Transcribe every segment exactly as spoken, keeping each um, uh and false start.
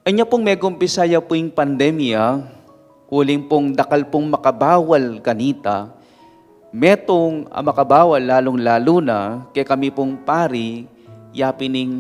Anya pung megumpisa ya pu ing pandemya, uling pung dakal pung makabawal kanita, metung a makabawal lalung-lalu na kekami pung pari, ya pin ing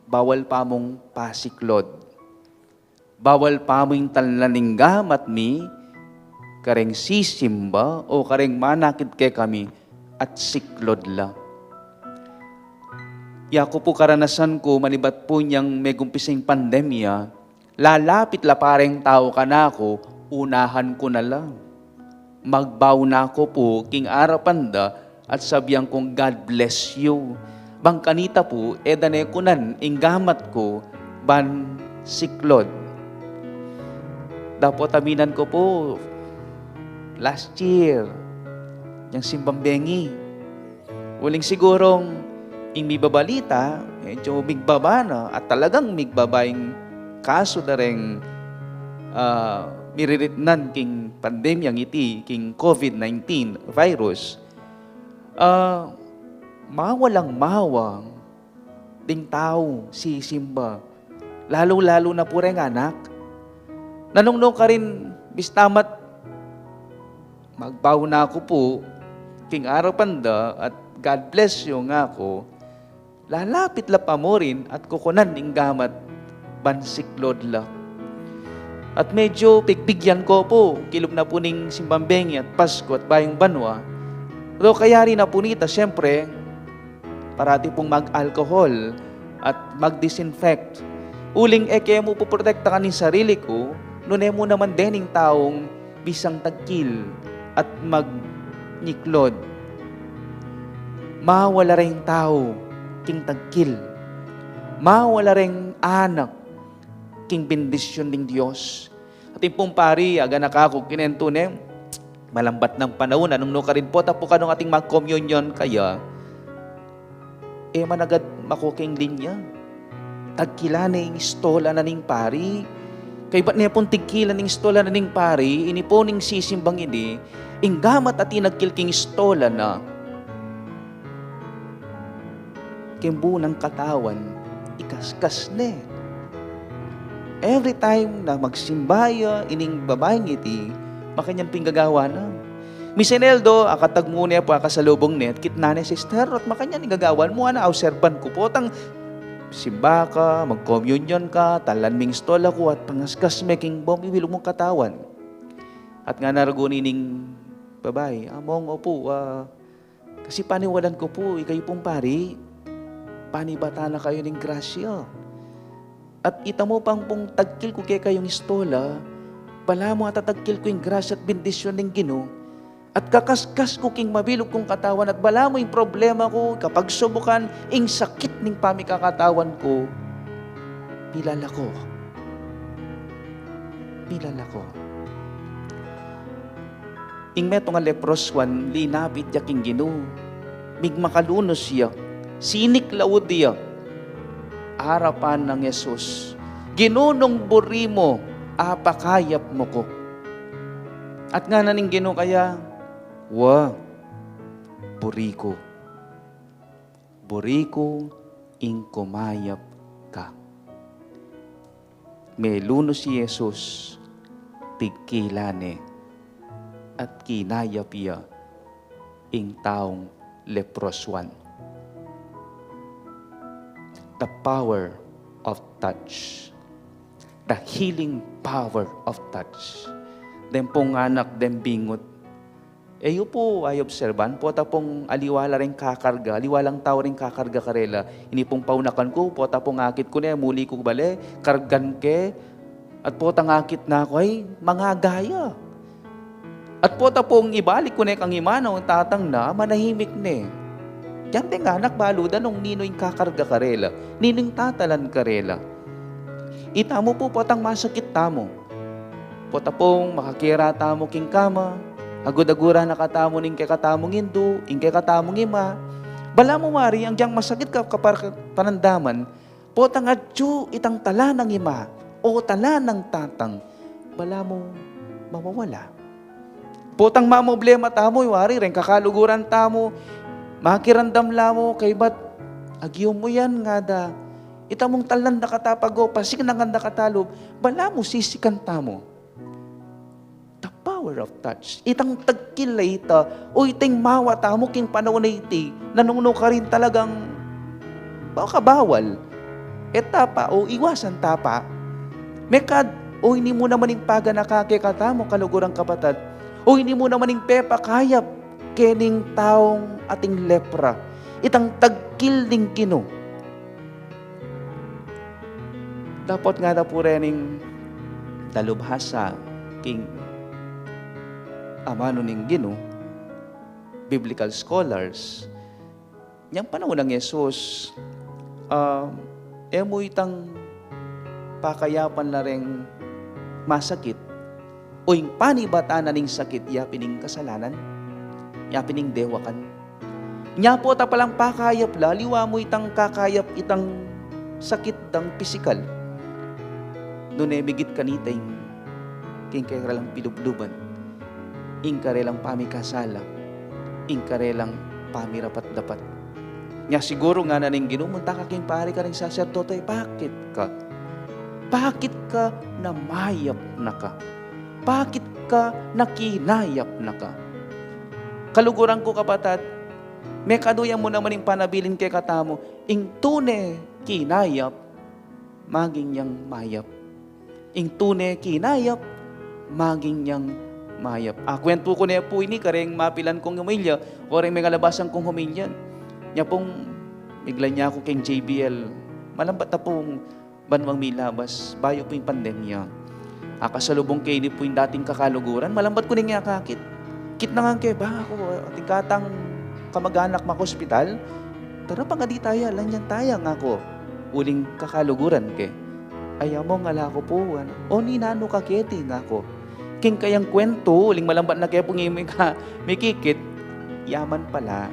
bawal pa mung pasiklod. Bawal pa mu ing talnan ing gamat mi kareng sisimba o kareng manakit kekami at siklod la. Ya ku pu karanasan ku, manibat pu nyang megumpisang pandemya, lalapit la pa reng tau kanaku, unahan ku na la. Magbaw na ku pu king arapan da at sabian kung, "God bless you." Bang kanita pu, e da ne kunan ing gamat ku ban siklod. Dapot aminan ku pu, last year, yang simbang bengi, uling sigurung ing mibabalita, medyo migbaba na, at talagang migbaba ing kasu da reng, ah, miriritnan king pandemyang iti, king covid nineteen virus. Ah, mawalang mawang ding tau sisimba, lalu-lalu na pu reng anak. Nanung nu karin, bista mat magbaw na ku pu king arapan da at "God bless you" ngaku, lalapit la pa murin at kukunan ing gamat ban siklod la. At medyo pigpigyan ku pu, kilub na pu ning simbang bengi at Pasko at Bayung Banwa. Though kayari na pu nita, siyempre, parati pung mag-alcohol at mag-disinfect. Uling e ke mu pu protektakan ing sarili ku, nune mu naman dening taung bisang tagkil at magnyiklod. Mawala reng tau king tagkil. Mawala reng anak king bendisyun ning Dios. Atin pung pari, aganaka ku, kinentu ne, malambat nang panaun, nanung nu karin, "Pota pu kanung ating magkomunyon kaya, e managad maku king linya." Tagkilan ne ing istola na ning pari. Kaybat ne pung tigkilan ing istola na ning pari, ini pu ning sisimbang ini, ing gamat a tinagkil king istola na, king bu nang katawan, ikaskas ne. Every time na magsimba ya ining babaing iti, makanyan pu ing gagawa na. Misan aldo, akatagmu ne pu, akasalubung ne, at kitnan ne, "Sister, ot makanyan ing gagawan mu?" "Ana, auserban ku pu, potang simba ka, magkomunyon ka, talan me ing istola ku, at pangaskas me king bong, ibilug mung katawan." At ngana raguni ning babai, "Among, opu, ah, kasi paniwalan ku pu, ikayu pung pari, panibatan na kayu ning grasya. At ita mu pang pung tagkil ku kekayung istola, balamu atatagkil ku ing grasya at bendisyun ning Ginu, at kakaskas ku king mabilug kung katawan, at balamu ing problema ku, kapagsubukan, ing sakit ning pamikakatawan ku, milalako. Milalako." Ing metung a leproswan, linapit ya king Ginu, migmakalunus ya, siniklaud ya arapan nang Jesus, "Ginu, nung buri mu, apakayap mu ku." At ngana ning Ginu kaya, "Wa, buri ku. Buri ku ing kumayap ka." Melunus i Jesus, tigkilan ne, at kinayap ya ing taung leproswan. The power of touch. The healing power of touch. Deng pung anak, deng bingut, e yu pu aobserban, pota pung aliwa la ring kakarga, aliwa lang tau ring kakarga karela. Ini pung paunakan ku, pota pung akit ku ne, muli ku bale, kargan ke, at potang akit na ku, ay, mangagaya. At pota pung ibalik ku ne kang ima na o tatang na, manahimik ne. Dinan deng anak, balu da nung ninu ing kakarga karela, ninu ing tatalan karela. Ita mu pu, potang masakit tamu, pota pung makakera tamu king kama, agud-aguran na katamu ning kekatamung indu, ing kekatamung ima. Balamu wari, agyang masakit ka, kapar-, panandaman, potang atyu itang tala nang ima o tala nang tatang, balamu mawawala. Potang mamoblema tamu, wari, reng kakaluguran tamu, makiramdam la mu, kaybat, agyu mu yan, ngada, Ita mung talnan da ka ta pago, pasiknan da ka ta lub, balamu sisikan tamu. The power of touch. Itang tagkil a ita, o itang mawa tamu king panaun a iti, nanung nu karin talagang baka bawal. E ta pa, o iwasan ta pa. Mekad, o ini mu naman ing paganaka kekatamu, kaluguran kapatad. O ini mu naman ing pepakayap kening taung ating lepra. Itang tagkil ning Ginu. Dapot nga da pu rening dalubhasa king amanu ning Ginu, biblical scholars, nyang panaun nang Jesus, ah, e mu itang pakayapan la reng masakit, o ing panibatan na ning sakit, ya pin ing kasalanan, ya pin ing dewakan. Nya pu, ta palang pakayap la, aliwa mu itang kakayap itang sakit dang pisikal. Nune migit kanita ing king karelang pilubluban, ing karelang pamikasala, ing karelang pamirapat-dapat. Nya siguru ngana ning Ginu, munta ka king pari, karing saserdote, bakit ka? Bakit ka namayap na ka? Bakit ka nakinayap na ka? Kaluguran ku, kapatad, mekad o ya mu naman ing panabilin kekatamu, ing tune kinayap, maging yang mayap. Ing tune kinayap, maging yang mayap. Akwentu ku ne pu ini kareng mapilan kung homilya, o reng mengalabasan kung homilya. Nya pung migla ne ku king J B L, malambat na pung banwang milabas, bayu pu ing pandemya. Akasalubung ke ini pu ing dating kakaluguran, malambat ku ne ngan akakit. Kitnan ke, ba, aku, atin katang kamag-anak makaospital, tara pangadi taya, lanyan taya, ngaku. Uling kakaluguran ke. Ay, among, ala ku pu, anu. O, ninanu ka keti, ngaku. King kayang kwentu, uling malambat na ke pung imika mikikit, yaman pala.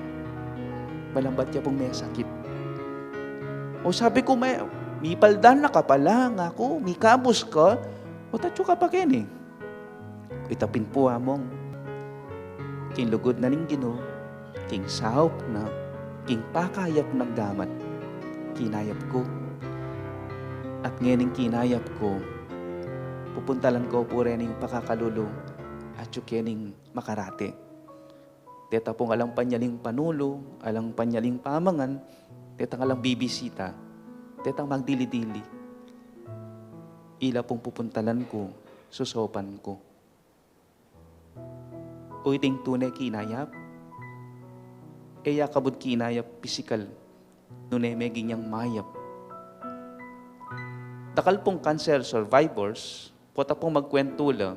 Malambat ya pung mesakit. O, sabi ku, me, mipaldan na ka pala, ngaku, mikabus ka, o, tatsu ka pa keni. Ita pin pu, among, king lugud na ning Ginu, king saup na, king pakayap nang gamat, kinayap ku. At ngening kinayap ku, pupuntalan ku pu rening pakakalulu, atyu kening makarate. Deta pung alang panyaling panulu, alang panyaling pamangan, detang alang bibisita, detang magdili-dili. Ila pung pupuntalan ku, susopan ku. O iting tune kinayap, e ya kabud kinayap pisikal, nune meging yang mayap. Dakal pung cancer survivors, pota pung magkwentu la,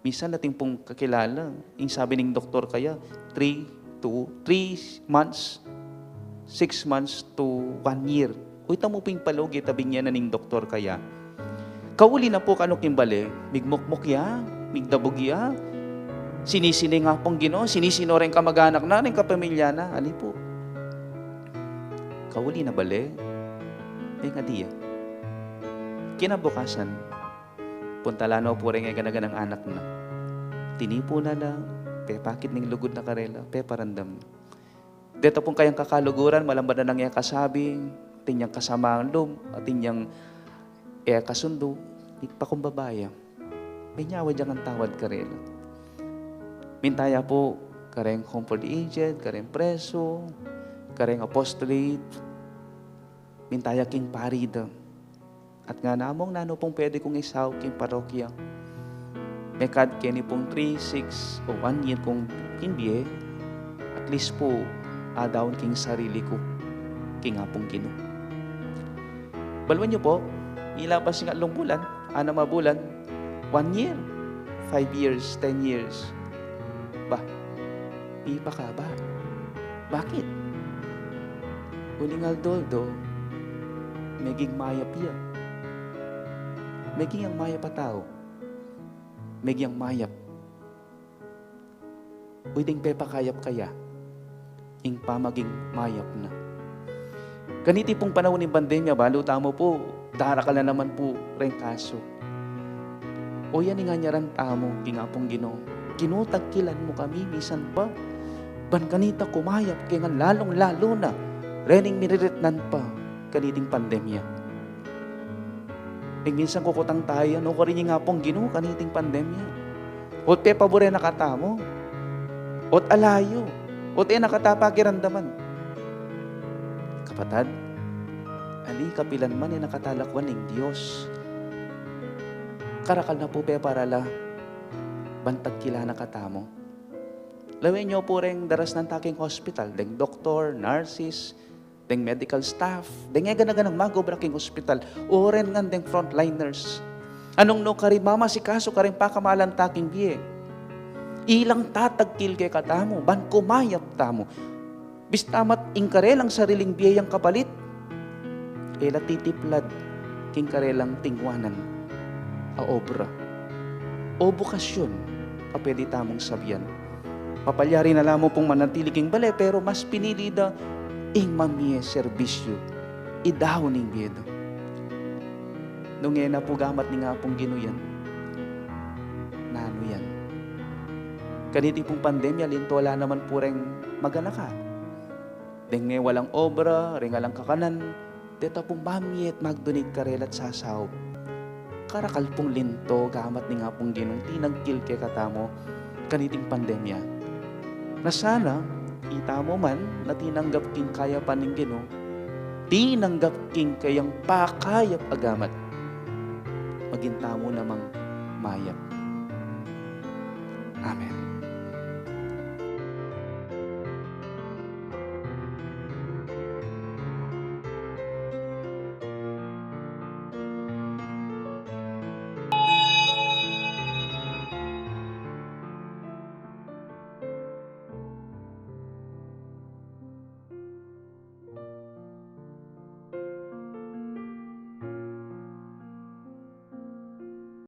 minsan atin pung kakilala, ing sabi ning doktor kaya, three to, three months, six months to one year. Uy, tamu pung palugi, tabi ne na ning doktor kaya. Kauli na pu kanu king bale, migmukmuk ya, migdabug ya. Sinisine nga pung Ginu, sinisino reng kamag-anak na, reng kapamilya na, ali pu. Kauli na bale, e nga di ya. Kinabukasan, puntalan na pu reng e gana-ganang anak na. Tinipu na la, pepakit ning lugud na karela, peparamdam na. Deta pung kayang kakaluguran, malambat na nang e kasabi, atin yang kasamang lub, atin yang e kasundu, ipakumbaba ya. Minyawad yang tawad karela. Minta ya pu kareng Home for the Aged, kareng preso, kareng apostolate, minta ya king pari da. At ngana, among, nanu pung pwede kung isaup king parokya? Mekad keni pung three, six, o one year kung king bie, at least pu, adaun king sarili ku king Apung Ginu. Baluan yu pu, ilapas ing atlung bulan, anam a bulan, one year, five years, ten years. Ba, mipakaba. Bakit? Uling aldo-aldo, meging mayap ya. Meging yang mayap a tau. Meging yang mayap. Uy, deng pepakayap kaya ing pamaging mayap na. Kaniti pung panaun ning pandemya, balu tamu pu, darakal na naman pu reng kasu. O yan ing anyaran tamu king Apung Ginu. Ginu, tagkilan mu kami misan pa. Ban kanita kumayap kami ngan, lalung-lalu na rening miriritnan pa kaniting pandemya. Ing minsan kukutang tayu, nu karin ing Apung Ginu kaniting pandemya? Ot pepabure na katamu? Ot alayu? Ot e na kata pakiramdaman? Kapatad, ali kapilan man e na kata lakwan ning Dios. Karakal na pu peparala ban tagkil na katamu. Lawen yu pu reng darasnan ta king hospital, deng doktor, nurses, deng medical staff, deng e gana-ganang mag-obra king hospital, o ren ngan deng frontliners. Nung nu karin mamasikasu karing pakamalan ta king bie, ilang tatagkil kekatamu ban kumayap tamu. Bista mat ing karelang sariling bie yang kapalit, e la titiplad king karelang tingwanan a obra o bokasyon a pwede tamung sabian. Mapalyari na la mu pung manatili king bale, pero mas pinili da ing mamie serbisyu, idaun ing bie da. Nung e na pu gamat ning Apung Ginu yan, nanu yan? Kaniti pung pandemya, linto la naman pu reng maganaka. Deng e walang obra, reng alang kakanan, deta pung mamie at magdunit karela at sasaup. Karakal pung linto gamat ning Apung Ginung tinagkil kekatamu kaniting pandemya. Na sana, itamu man na tinanggap king kayapan ning Ginu, tinanggap king kayang pakayap a gamat, maging tamu namang mayap. Amen.